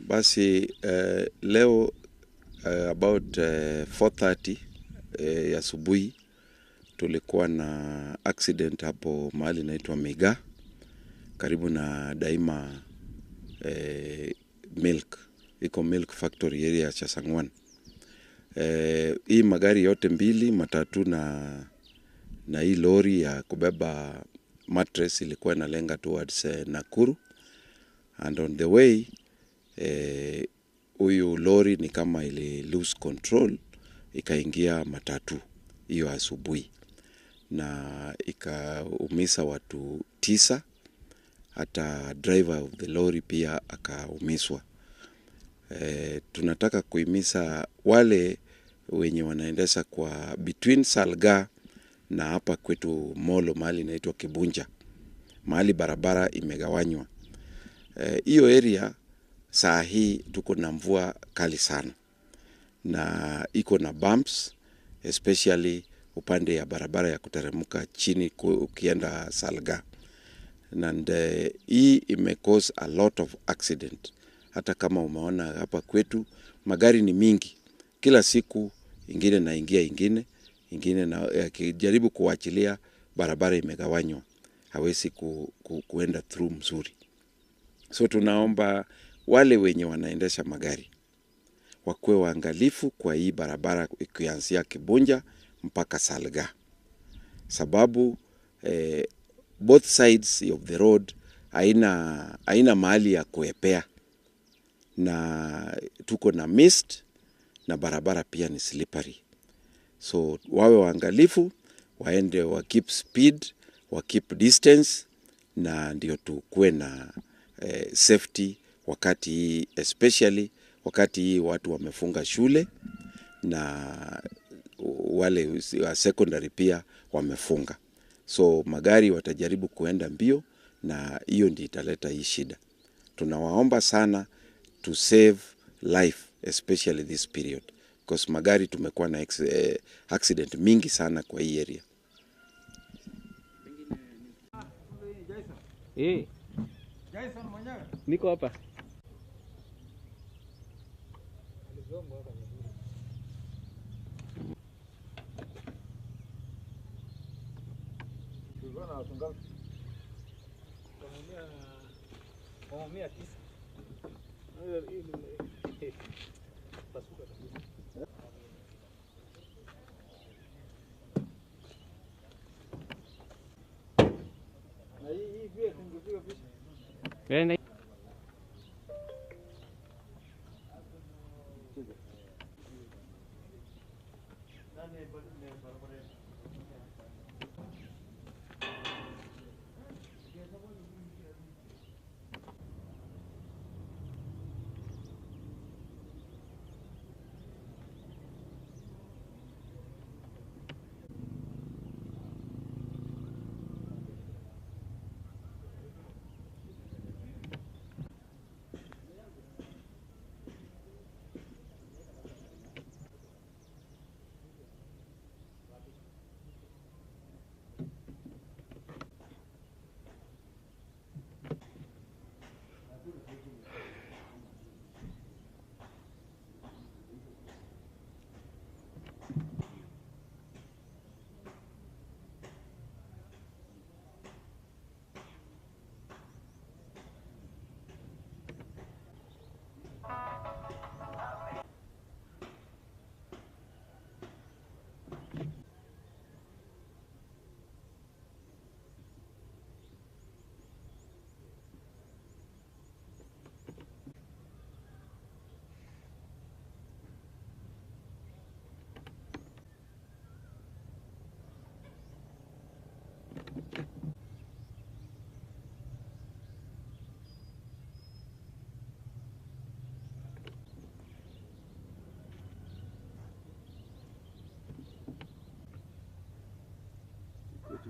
Basi leo about 4:30 asubuhi tulikuwa na accident hapo mahali inaitwa Migaa karibu na Daima Milk, iko milk factory area ya Chasangwan. Hii magari yote mbili, matatu na hii lori ya kubeba mattress ilikuwa inalenga towards Nakuru, and on the way huyu lori ni kama ili lose control ikaingia matatu hiyo asubuhi na ikaumisa watu 9, hata driver of the lorry pia akaumiswa. Tunataka kuhimiza wale wenye wanaendesha kwa between Salga na hapa kwetu Molo mahali inaitwa Kibunja, mahali barabara imegawanywa. Hiyo area saa hii tuko na mvua kali sana na iko na bumps, especially upande ya barabara ya kuteremka chini ukienda Salga. And hii ime cause a lot of accident. Hata kama umeona hapa kwetu magari ni mingi, kila siku ingine na ingia ingine na yakijaribu kuachilia barabara imegawanywa, hawezi kuenda through mzuri. So tunaomba wale wenye wanaendesha magari wakuwe waangalifu kwa hii barabara ikianzia Kibunja mpaka Salga, sababu both sides of the road haina mahali ya kuepea, na tuko na mist na barabara pia ni slippery. So wawe waangalifu, waende wa keep speed, wa keep distance, na ndio tukue na safety wakati hii, especially wakati hii watu wamefunga shule na wale wa secondary pia wamefunga. So magari watajaribu kuenda mbio na hiyo ndio italeta hii shida. Tunawaomba sana to save life, especially this period, because magari tumekuwa na accident mingi sana kwa hii area. Niko hapa.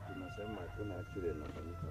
Tunasema hakuna accident inafanyika.